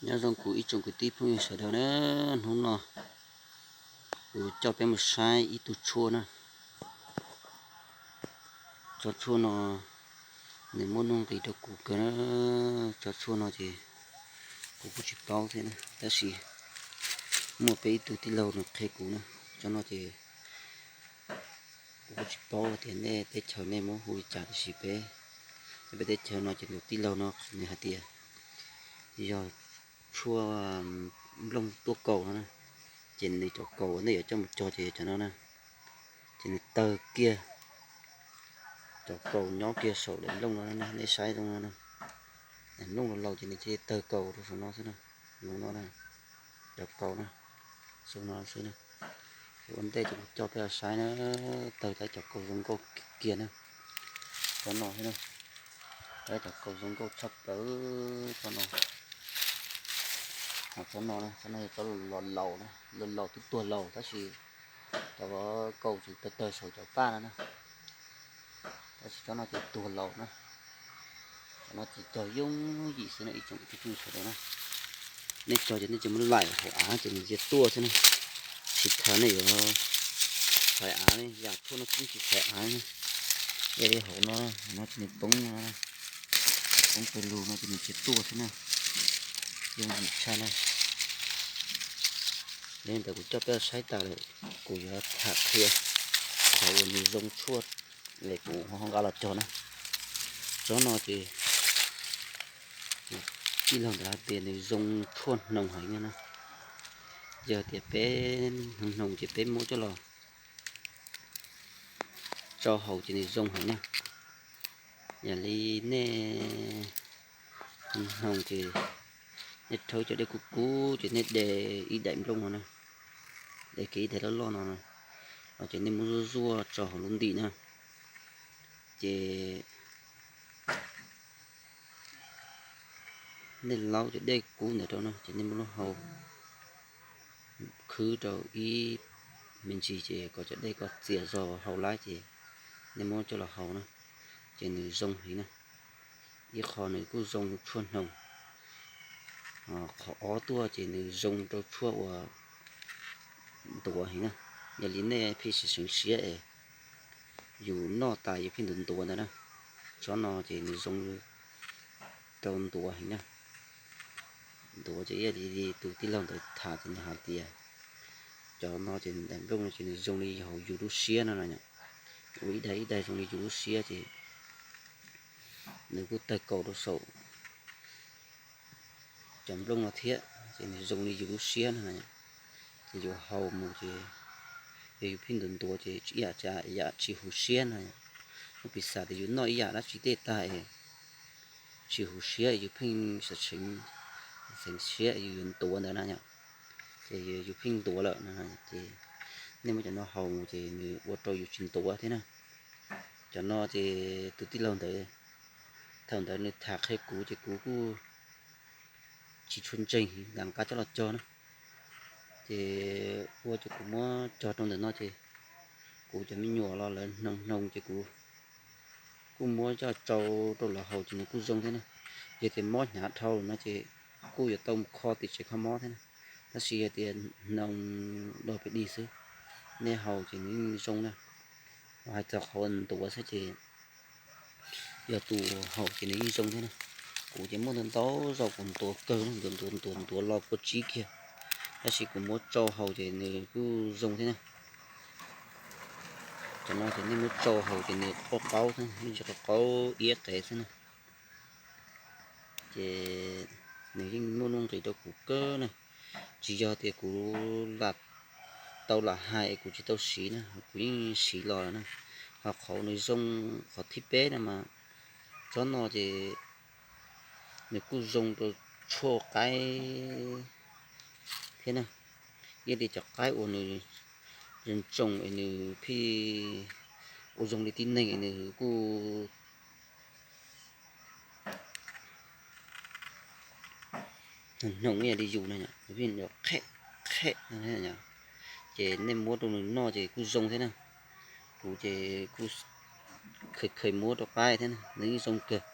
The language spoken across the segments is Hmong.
Nyob zoo kuv ib tsoom kwv tij phooj ywg sawv daws na, hnub no kuv coj peb mus saib ib tug tshuaj na. Cov tshuaj no nws muaj nuj nqis rau kuv kawg na. Cov tshuaj no ces kuv kuj tsis paub thiab na, tab sis muaj peb ib tug tij laug nws qhia kuv na. Cov no ces kuv kuj tsis paub tias nej teb chaws nej muab hu li cas, tiam sis peb, peb teb chaws no ces tus tij laug no nws hais tias yog tshuaj nplooj tuaj kaus no na, ces nws cov kaus nej yuav coj mus cog ces yog cov no na, ces nws tawg kiag, cov kaus nyob kiag saum daim nplooj no na, nej saib zoo no na, daim nplooj laus laus ces nws cia li tawg kaus rau saum no xwb na, zoo no na, cov kaus na, zoo no xwb na. Ua ntej ces kuv coj peb los saib na, tawg tau cov kaus zoo nkauj kiag na, cov no xwb na, tau cov kaus zoo nkauj tshaj plaws, cov no, cov no, cov no yog cov laus laus, laus laus twb tuag laus tab sis cov kaus tseem tawg tawg saum cov paj no na, tab sis cov no ces tuag laus na. Cov no ces cog yooj yim xwb na ib tsoom kwv tij sawv daws na. Nej cog ces nej tsis muab laim hauv av ces nws cia tuaj xwb na. Tsis tas nej yuav fais av, yam tshuaj no kuj tsis fais av na. Yog li hauv no, hauv no ces nws poob no, poob pawg lug no ces nws cia tuaj xwb na. Yooj yim tshaj na. Yog li ntawd kuv coj peb saib tas lawm, kuv yuav tham qhia qhov uas nws zoo tshuaj es kuv ho nqa los cog na. Tsob no ces kuv tij laug ntawd hais tias nws zoo tshuaj hnoos heev na. Yog tias peb hnoos hnoos ces peb muab coj los tsau haus ces nws zoo heev na. Yog li nej hnoos ces nej rhaub cov dej kub kub ces nej de ib daim nplooj no na, de kiag ib daim loj loj no, ces nej muab zuaj zuaj tsau hauv lub ntim na, ces nej laub cov dej kub ntawd rau na, ces nej muab lub hau khwb rau ib me ntsis ces kom cov dej ko txias zog hau lawm ces nej muab coj los haus na, ces nws zoo heev na. Ib qho nws kuj zoo tshuaj hnoos, qhov ob tuaj ces nws zoo rau tshuaj uas ntuav heev na. Yog li nej pheej seev siab es yus noj tas yus pheej ntuav ntuav ntawd na, tsob no ces nws zoo rau ntuav heev na. Ntuav ces yog li tus tij laug ntawd tham ces nws hais tias cov no ces daim nplooj no ces nws zoo li yus lub siab no no, ua ib daim ib daim zoo li yus lub siab ces nws kuj tawg kaus rau saum cov nplooj no thiab ces nws zoo li yus lub siab no. Ces yus haus mus ces yog yus pheej ntuav ntuav ces ib yam tsis huv siab no. Muab piv xam tias yus noj ib yam dab tsi tej tag es tsis huv siab, yus pheej seev siab yus yuav ntuav ntawd na yom, ces yus pheej ntuav lawm no ces nej muab cov no haus mus ces nws ua rau yus tsis ntuav thiab na. Cov no ces tus tij laug ntawd thaum ntawd nws tham qhia kuv ces kuv kuj tsis tshua ntseeg, nqa coj los cog na. Ces ua ces kuv muab cog rau ntawm no ces kuv cov me nyuam los lawv hnoos hnoos ces kuv kuj muab coj tsau rau lawv haus ces nws kuj zoo thiab na. Yog tias mob hnyav dhau lawm no ces kuj yuav tau mus kho tim tsev kho mob thiab na. Tab sis yog tias hnoos dog pes dig xwb, nej haus ces nws yeej zoo na. Hais txog qhov ntuav xwb ces yog tus haus ces nws yeej zoo thiab na. Kuv ces muaj ntau ntau zaus kuv ntuav kawg, ntuav ntuav ntuav ntuav los kua tsib kiag, tab sis kuv muab tsau haus ces nws kuj zoo thiab na. Cov no ces nej muab tsau haus ces nws qaub qaub xwb, yeej tsis qaub qaub, iab qev xwb na. Ces nws yeej muaj nuj nqis rau kuv kawg na. Tsis yog tias kuv lam tau lam hais es kuv tsis tau siv na, kuv yeej siv los lawm na. Ho qhov nws zoo qhov thib peb no mas, tsob no ces nws kuj zoo rau tshuaj qaib thiab na. Ib li cov qaib uas nws zoo tsoom es nws pheej ua zoo li tib neeg es nws kuj hnoos ib yam li yus no, nws pheej qheb qheb. Ces nej muab rau nws noj ces kuj zoo thiab na. Kuv ces kuj kheev kheev muab rau qaib thiab na, nws yeej zoo kawg.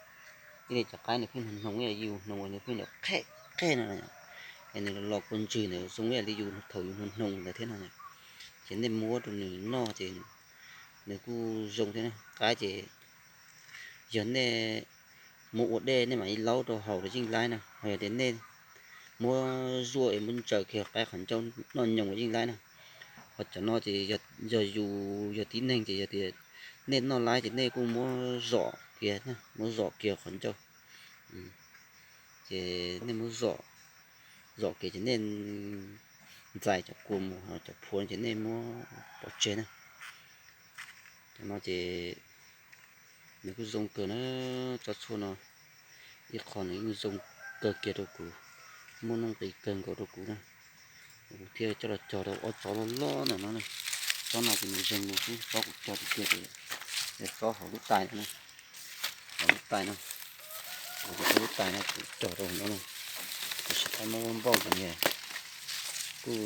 Ib li cov qaib nws pheej hnoos ib yam li yus hnoos, nws pheej qheb qheb no. nws los kua ntswg ntawd zoo ib yam li yus thaum yus hnoos hnoos ntawd thiab no. Ces nej muab rau nws noj ces nws kuj zoo thiab na. Qaib ces yog nej muab ua dej nej mam li laub rau haus los yeej laib na, ho yog tias nej muab zuaj es muab ntsaws kiag qaib qhov ncauj noj nyoos los yeej laib na. Ho cov no ces yog yus yog tib neeg ces yog tias nej noj laib ces nej kuj muab zom kiag, muab zom kiag qhov ncauj. Ces nej muab zom, zom kiag ces nej ntxais cov kua mus, cov phua ces nej muab pov tseg na. Cov no ces nws kuj zoo kawg na, tsob tshuaj no. Ib qho nws yeej zoo kawg kiag rau kuv, muaj nuj nqis kawg nkaus rau kuv na. Kuv thiaj coj los cog rau ob tsob loj loj ntawm no na. Tsob no ces nws zeeg mus xwb, tsob kuv cog tiag tiag ces yog tsob hauv lub tais no na. Hauv lub tais no, kuv cog lub tais no kuv cog rau no na. Kuv sim thaij muab npauj ces nws kuj